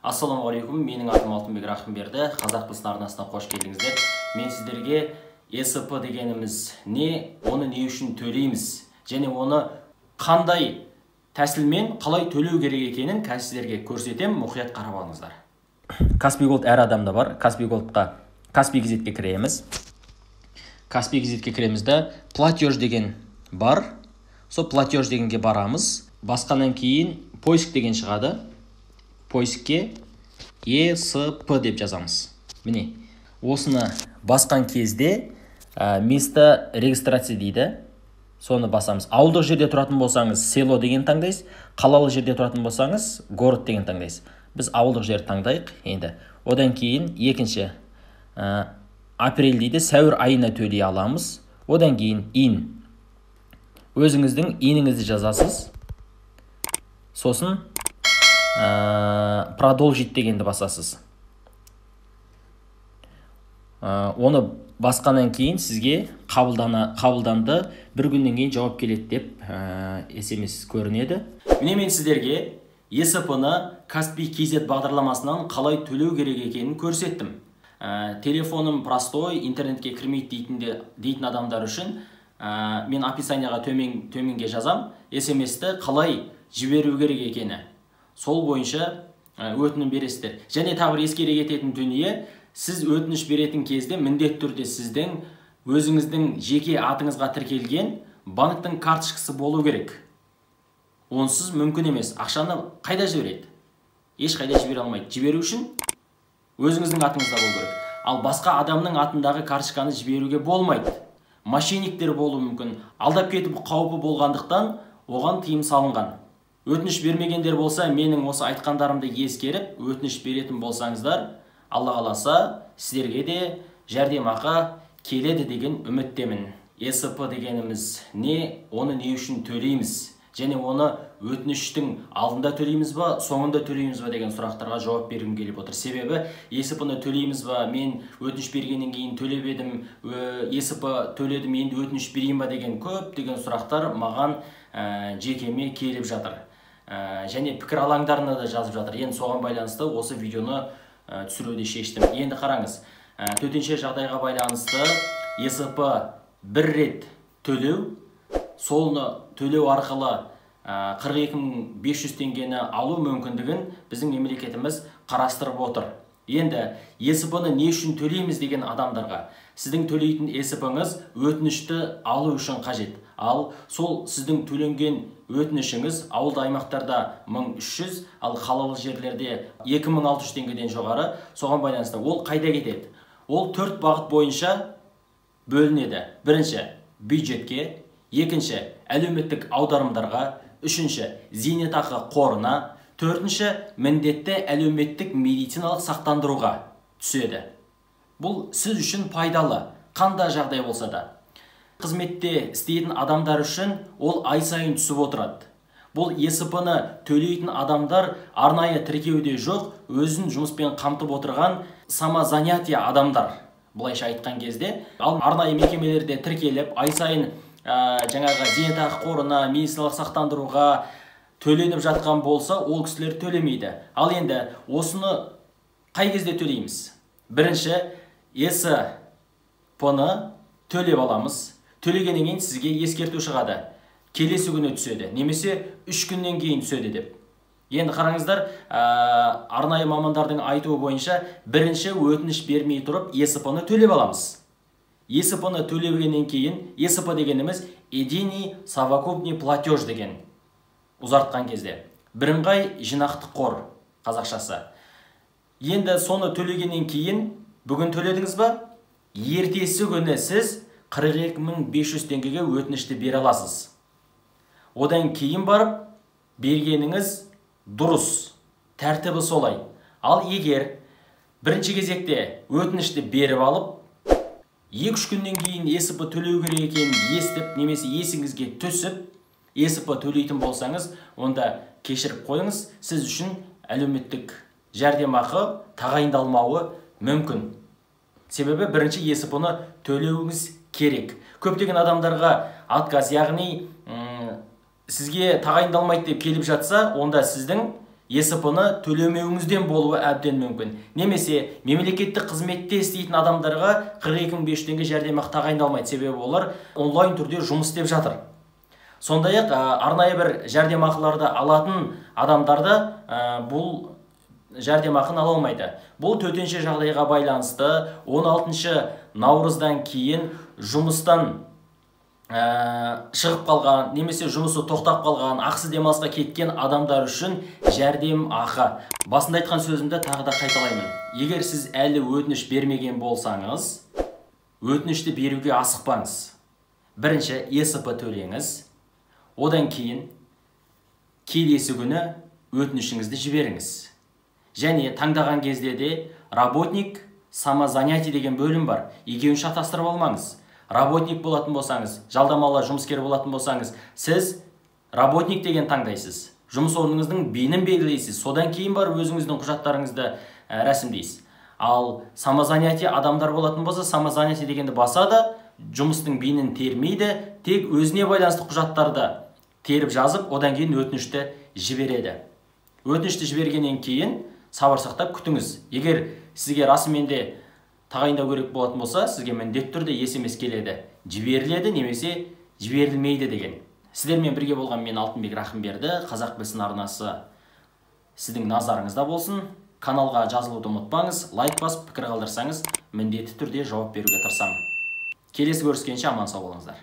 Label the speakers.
Speaker 1: Ассалаумағалейкум, менің атым Алтынбек Рахымберді. Қазақ білсін арнасына қош келдіңіздер. Мен сіздерге ЕСП дегеніміз не, оны не үшін төлейміз және оны қандай тәсілмен қалай төлеу керек екенін қазір сіздерге көрсетемін, мұқият қарап алыңыздар. Каспий Голд әр адамда бар. Каспий Голдқа, Каспий Кзетке кіреміз. Каспий Кзетке кіреміз да, платеж деген бар. Сол платеж дегенге барамыз. Басқаннан кейін поиск деген шығады. Поискке ЕСП деп жазамыз. Міне, осыны басқан кезде место регистрации дейді. Соны басамыз. Ауылдық жерде тұратын болсаңыз, село деген таңдайсыз. Қалалы жерде тұратын болсаңыз, город деген таңдайсыз. Біз ауылдық жерді таңдайық енді. Одан кейін екінші, апрель дейді, сәуір айына төлей аламыз. Одан кейін ИИН. Өзіңіздің ИИНіңізді жазасыз. Сосын продолжить дегенді басасыз. Оны басқаннан кейін сізге қабылданды, бір күннен кейін жауап келеді деп СМС көрінеді. Міне, мен сіздерге ЕСП-ны Каспий KZ бағдарламасынан қалай төлеу керек екенін көрсеттім. Телефоным простой, интернетке кірмейді дейтін адамдар үшін мен описанияға төменге жазам СМС-ті қалай жіберу керек екені. Сол бойынша өтінім бересіздер. Және тағы бір ескере кететін дүние, сіз өтініш беретін кезде міндетті түрде сіздің өзіңіздің жеке атыңызға тіркелген банктің карточкасы болу керек. Онсыз мүмкін емес. Ақшаны қайда жібереді? Ешқайда жібере алмайды. Жіберу үшін өзіңіздің атыңызда болу керек. Ал басқа адамның атындағы карточканы жіберуге болмайды. Мошенниктер болуы мүмкін. Алдап кетіп қаупі болғандықтан оған тыйым салынған. Өтініш бермегендер болса, менің осы айтқандарымды ескеріп, өтініш беретін болсаңыздар, Алла қаласа, сіздерге де жәрдемақы келеді деген үміттемін. ЕСП дегеніміз не, оны не үшін төлейміз және оны өтініштің алдында төлейміз ба, соңында төлейміз ба деген сұрақтарға жауап бергім келіп отыр. Себебі ЕСП-ны төлейміз ба, мен өтініш бергеннен кейін төлеп едім, ЕСП төледім, енді өтініш берейін ба деген көптеген сұрақтар маған жекеме келіп жатыр. Және пікір алаңдарына да жазып жатыр. Енді соған байланысты осы видеоны түсіруді шештім. Енді қараңыз, төтенше жағдайға байланысты ЕСП бір рет төлеу, соны төлеу арқылы 42 500 теңгені алу мүмкіндігін біздің мемлекетіміз қарастырып отыр. Енді ЕСП-ны не үшін төлейміз деген адамдарға, сіздің төлейтін ЕСП-ңіз өтінішті алу үшін қажет. Ал сол сіздің төленген өтінішіңіз ауылды аймақтарда 1300, ал қалалы жерлерде 2600 теңгеден жоғары. Соған байланысты ол қайда кетеді? Ол төрт бағыт бойынша бөлінеді. Бірінші, бюджетке, екінші, әлеуметтік аударымдарға, үшінші, зейнетақы қорына, төртінші, міндетті әлеуметтік медициналық сақтандыруға түседі. Бұл сіз үшін пайдалы, қандай жағдай болса да. Қызметте істейтін адамдар үшін ол ай сайын түсіп отырады. Бұл ЕСП-ны төлейтін адамдар арнайы тіркеуде жоқ, өзін жұмыспен қамтып отырған самозанятый адамдар. Былайша айтқан кезде, ал арнайы мекемелерде тіркеліп, ай сайын жаңағы зейнетақы қорына, медициналық сақтандыруға төленіп жатқан болса, ол кісілер төлемейді. Ал енді осыны қай кезде төлейміз? Бірінші, ЕСП-ны төлеп аламыз. Төлегеннен кейін сізге ескерту шығады. Келесі күні түседі, немесе 3 күннен кейін түседі деп. Енді қараңыздар, арнайы мамандардың айтуы бойынша бірінші өтініш бермей тұрып ЕСП-ны төлеп аламыз. ЕСП-ны төлегеннен кейін, ЕСП дегеніміз единый совокупный платеж деген. Ұзартқан кезде бірыңғай жинақтық қор қазақшасы. Енді соны төлегеннен кейін, бүгін төледіңіз ба? Ертесі күні сіз 42 500 теңгеге өтінішті бере аласыз. Одан кейін барып бергеніңіз дұрыс, тәртібі солай. Ал егер бірінші кезекте өтінішті беріп алып, 2-3 күннен кейін ЕСП төлеу керек екенін естіп, немесе есіңізге түсіп, ЕСП төлейтін болсаңыз, онда кешіріп қойыңыз, сіз үшін әлеуметтік жәрдемақы тағайындалмауы мүмкін. Себебі бірінші ЕСП-ны төлеуіңіз керек. Көптеген адамдарға отказ, яғни сізге тағайындалмайды деп келіп жатса, онда сіздің ЕСП-ны төлемеуіңізден болуы әбден мүмкін. Немесе мемлекеттік қызметте істейтін адамдарға 42 500 теңге жәрдемақы тағайындалмайды, себебі олар онлайн түрде жұмыс істеп жатыр. Сондай-ақ арнайы бір жәрдемақыларды алатын адамдарды бұл жәрдемақыны ала алмайды. Бұл төтенше жағдайға байланысты 16 наурыздан кейін жұмыстан шығып қалған немесе жұмысы тоқтап қалған, ақысыз демалысқа кеткен адамдар үшін жәрдемақы. Басында айтқан сөзімді тағы да қайталаймын. Егер сіз әлі өтініш бермеген болсаңыз, өтінішті беруге асықпаңыз. Бірінші ЕСП төлеңіз, одан кейін келесі күні өтінішіңізді жіберіңіз. Және таңдаған кезде де работник, самозанятый деген бөлім бар, екеуін шатастырып алмаңыз. Работник болатын болсаңыз, жалдамалы жұмыскер болатын болсаңыз, сіз работник деген таңдайсыз, жұмыс орныңыздың БИНін белгілейсіз, содан кейін барып өзіңіздің құжаттарыңызды рәсімдейсіз. Ал самозанятый адамдар болатын болса, самозанятый дегенді басады, жұмыстың БИНін термейді, тек өзіне байланысты құжаттарды теріп жазып, одан кейін өтінішті жібереді. Өтінішті жібергеннен кейін сабыр сақтап күтіңіз. Егер сізге расымен де тағайындау керек болатын болса, сізге міндетті түрде СМС келеді, жіберіледі немесе жіберілмейді деген. Сіздермен бірге болған мен, Алтынбек Рахымберді. «Қазақ білсін» арнасы сіздің назарыңызда болсын. Каналға жазылуды ұмытпаңыз, лайк басып, пікір қалдырсаңыз, міндетті түрде жауап беруге тырысамын. Келесі көріскенше аман сау болыңыздар.